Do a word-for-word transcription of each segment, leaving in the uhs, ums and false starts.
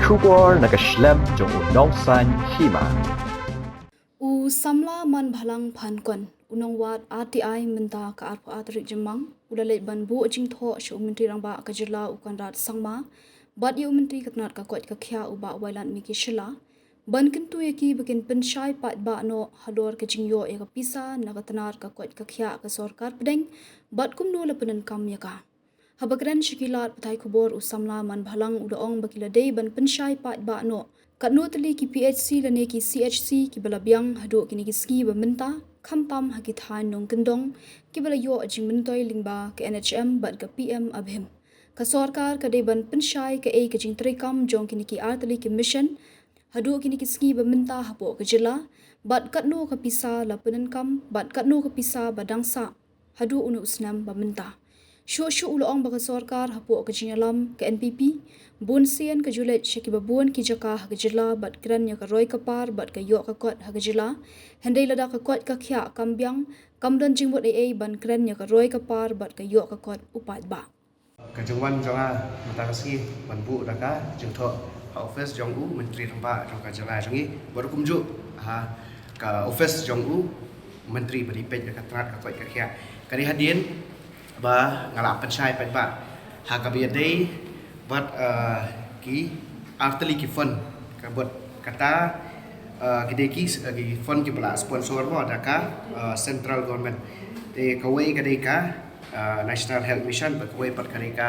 Khubor na ka shlem jong u Nongsaiñ Hima. U samla Manbhalang Phankon, u nongwad R T I mynta ka arphew ar tarik Jymmang, u la leit ban buh jingthoh sha u Myntri Rangbah ka jylla u Conrad Sangma bad ïa u Myntri ka tnat ka koit ka khiah u Bah Wailadmiki Shylla, ban kyntu ïa ki ba kin pynshai paidbah noh halor ka jingïoh ïa ka pisa na ka tnat ka koit ka khiah ka sorkar pdeng bad kumno la pyndonkam ïa ka. Haba kren sha ki lad pathai khubor, u samla Manbhalang u la ong ba ki la dei ban pynshai paidbah noh katno tylli ki P H C lane ki C H C kiba la biang haduh kine ki sngi ba mynta, khamtam ha ki thaiñ nongkyndong kiba la ïoh jingmyntoi lyngba ka N H M bad ka P M ABHIM. Ka sorkar ka dei ban pynshai kaei ka jingtreikam jong kine ki ar tylli ki mission haduh kine ki sngi ba mynta hapoh ka jylla, bad katno ka pisa la pyndonkam bad katno ka pisa ba dang sah haduh une u snem ba mynta. Shuh shuh u la ong ba ka sorkar hapoh ka jingïalam ka N P P, bun sien ka ju leit sha kiba bun ki jaka ha ka jylla bad kren ïa ka roi ka par bad ka ïoh ka kot ha ka jylla. Hynrei lada ka koit ka khiah kam biang, kam don jingmut ei ei ban kren ïa ka roi ka par bad ka ïoh ka kot u paidbah. Ka jingwan jong nga mynta ka sngi ban buh da ka jingthoh ha office jong u Myntri Rangbah jong ka jylla jong ngi, bad kumjuh ha ka office jong u Myntri ba dei peit ïa ka tnat ka koit ka khiah. Ka dei hadien ba nga la pynshai paidbah ha kaba ïadei bad, eh, ki ar tylli ki fund, ka bud kata, eh, ki dei ki, eh, ki fund kiba la sponsor mo da ka, eh, central government. Te kawei ka dei ka, eh, National Health Mission, bad kawei pat ka dei ka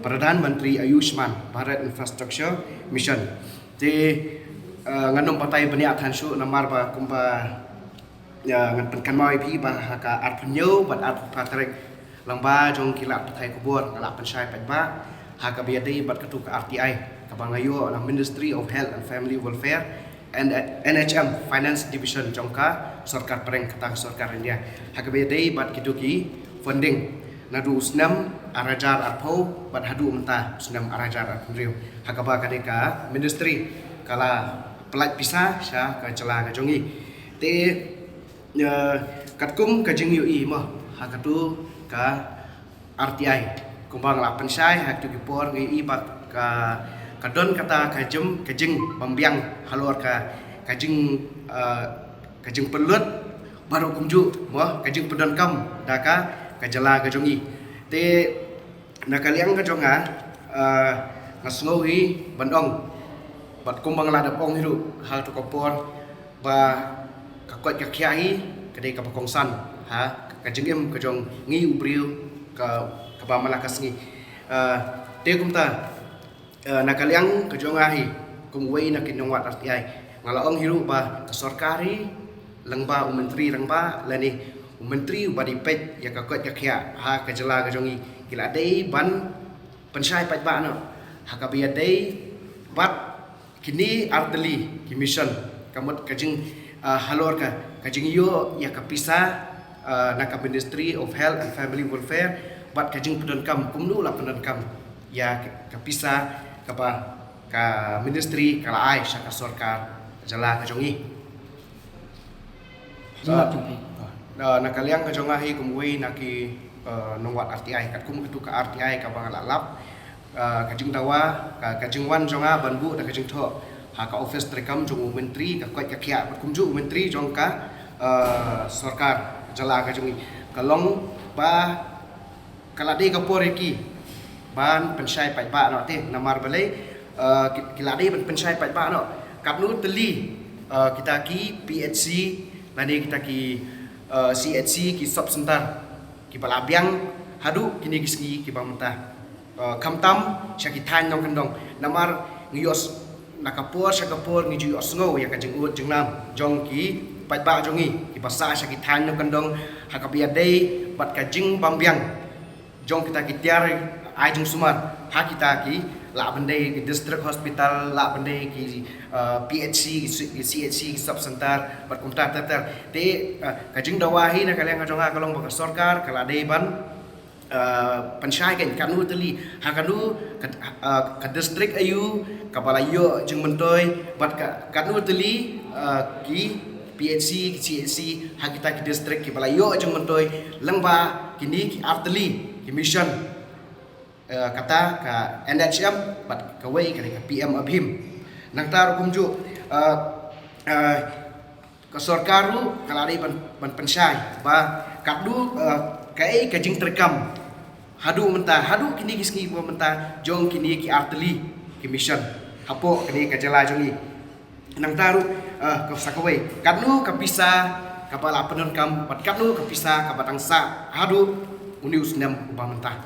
Pradhan Mantri Ayushman Bharat Infrastructure Mission. Te, eh, ngan ym batai bniah than shuh namar ba kumba, eh, ngan pynkynmaw ïa phi ba ha ka arphew hynñiew bad arphew phra tarik lyngba jong ki lad pathai khubor nga la pynshai paidbah ha kaba ïadei bad katu ka R T I kaba nga ïoh na Ministry of Health and Family Welfare and N H M Finance Division jong ka sorkar pdeng, kata ka sorkar India, ha kaba ïadei bad kitu ki funding naduh u snem ar hajar arphew bad haduh mynta u snem ar hajar arphew hynriew, ha kaba ka dei ka ministry ka la pyllait pisa sha ka jylla ka jong ngi. Te, eh, katkum ka jingïohi mo ha katu ka R T I, kumba nga la pynshai ha katu ki por ngi ïohi ba ka, ka don kata ka jing, ka jingbymbiang halor ka, ka jing, eh, ka jingpynlut baroh kumjuh mo ka jingpyndonkam da ka, ka jylla ka jong ngi. Te na ka liang ka jong nga, eh, nga sngew hi ban ong bad kumba nga la dep ong hi ruh ha katu ka por ba ka koit ka khiah hi ka dei kaba kongsan ha ka jingim ka jong ngi u briew ka, kaba man la ka sngi. Eh, te kumta, eh, na ka liang ka jong nga hi kum uwei na ki nongwad R T I, nga la ong hi ruh ba ka sorkar hi lyngba u Myntri Rangbah lane u Myntri uba dei peit ïa ka koit ka khiah ha ka jylla ka jong ngi ki la dei ban pynshai paidbah noh ha kaba ïadei bad kine ar tylli ki mission, ka mut ka jing, ah, halor ka, ka jingïoh ïa ka pisa, ah, na ka Ministry of Health and Family Welfare bad ka jingpyndonkam kumno la pyndonkam ïa ka, ka pisa kaba ka ministry ka la ai sha ka sorkar jylla ka jong ngi. Jingmut jong phi. Ah, na ka liang ka jong nga hi kum uwei na ki, eh, nongwad R T I, katkum katu ka R T I kaba nga la lap, eh, ka jingdawa, ka, ka jingwan jong nga ban buh da ka jingthoh ha ka office treikam jong u Myntri ka koit ka khiah bad kumjuh u Myntri jong ka, eh, sorkar jylla ka jong ngi, ka long ba ka la dei ka por ïa ki ban pynshai paidbah noh te, namar balei, eh, ki, ki la dei ban pynshai paidbah noh katno tylli, eh, kita ki P H C lane kita ki, eh, C H C, ki sub center kiba la biang haduh kine ki sngi kiba mynta, eh, khamtam sha ki thaiñ nongkyndong, namar ngi ïoh s-, na ka por sha ka por ngi ju ïohsngew ïa ka jingud jingnam jong ki paidbah jong ngi kiba sah sha ki thaiñ nongkyndong ha kaba ïadei bad ka jingbymbiang jong kita ki tiar ai jingsumar ha kita ki, lah ban dei ki district hospital, lah ban dei ki, eh, P H C, ki su-, ki C H C, ki sub center bad kumta ter ter. Te, eh, ka jingdawa hi na ka liang ka jong nga ka long ba ka sorkar ka la dei ban, eh, pynshai kein katno tylli, ha kano ka, eh, ka district aïu kaba la ïoh jingmyntoi bad ka, katno tylli, eh, ki P H C, ki C H C ha kita ki district kiba la ïoh jingmyntoi lyngba kine ki ar tylli ki mission, eh, kata ka N H M bad kawei ka dei ka P M ABHIM. Nangta ruh kumjuh, eh, eh, ka sorkar ruh ka la dei ban, ban pynshai ba katno, eh, kaei ka jingtreikam haduh mynta, haduh kine ki sngi ba mynta jong kine ki artylli ki mission hapoh kane ka jylla jong ngi. Nangta ruh, eh, ka sa kawei, katno ka pisa kaba la pyndonkam bad katno ka pisa kaba dang sah haduh une u snem uba mynta.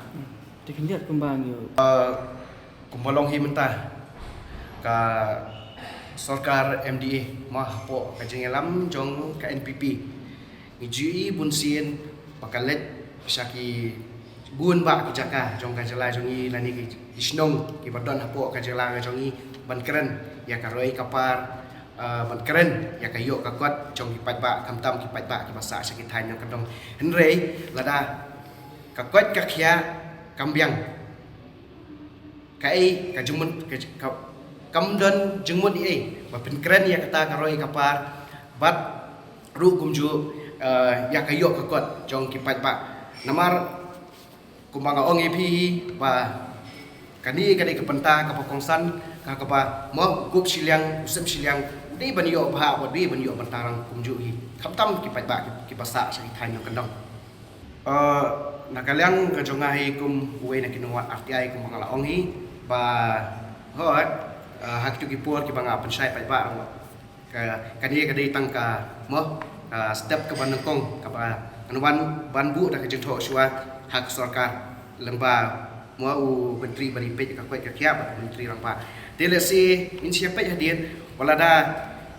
Te khyndiat kumba ngi, eh, kumba long hi mynta ka sorkar M D A ma hapoh ka jingïalam jong ka N P P. Ngi ju i bunsien ba ka leit sha ki bun bah ki jaka jong ka jylla jong ngi lane ki, ki shnong kiba don hapoh ka jylla ka jong ngi ban kren ïa ka roi ka par, eh, ban kren ïa ka ïoh ka kot jong ki paidbah, khamtam ki paidbah kiba sah sha ki thaiñ nongkyndong. Hynrei lada ka koit ka khiah kam biang, kaei ka jingmut, ka, ka, kam don jingmut ei ei ba pynkren ïa kata ka roi ka par bad ruh kumjuh, eh, ïa ka ïoh ka kot jong ki paidbah. Namar kumba nga ong ïa phi ba kane ka dei ka bynta kaba kongsan, ka kaba mo u kup shiliang, u sem shiliang u dei ban ïoh bha bad u dei ban ïoh bynta rang kumjuh hi, khamtam ki paidbah ki, kiba sah sha ki thaiñ nongkyndong. Eh, na ka liang ka jong nga hi kum uwei na ki nongwad R T I kumba nga la ong hi ba hooid, eh, ha kitu ki por kiba nga pynshai paidbah ruh, ka, kane ka dei tang ka mo, ka step kaba nyngkong kaba ngan wan ban buh da ka jingthoh shuwa ha ka sorkar lyngba mo u Myntri ba dei peit ka koit ka khiah bad u Myntri Rangbah. Te lehse ngin sa peit hadien, wat lada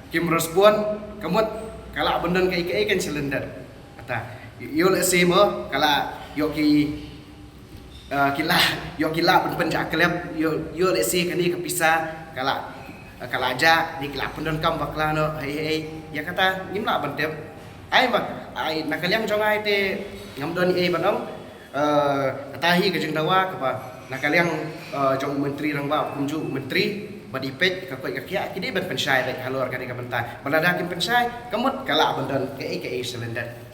kim respond, ka mut ka lah ban don kaei kaei kan sa lyndet. Kata ïoh lehse mo ka lah ïoh ki, eh, ki lah, ïoh ki lah ban pynjah klep, ïoh, ïoh lehse kane ka pisa ka lah, eh, ka lah jah ne ki lah pyndonkam bakla noh, hei hei hei. Ïa kata ngim lah ban tip. Ai ma, ai na ka liang jong nga te ngam don ei ban ong. Eh, kata hi ka jingdawa kaba na ka liang, eh, jong u Myntri Rangbah kumjuh u Myntri ba dei peit ka koit ka khiah ki dei ban pynshai beit halor kane ka bynta. Ba lada kim pynshai ka mut ka lah ban don kaei kaei sa lyndet.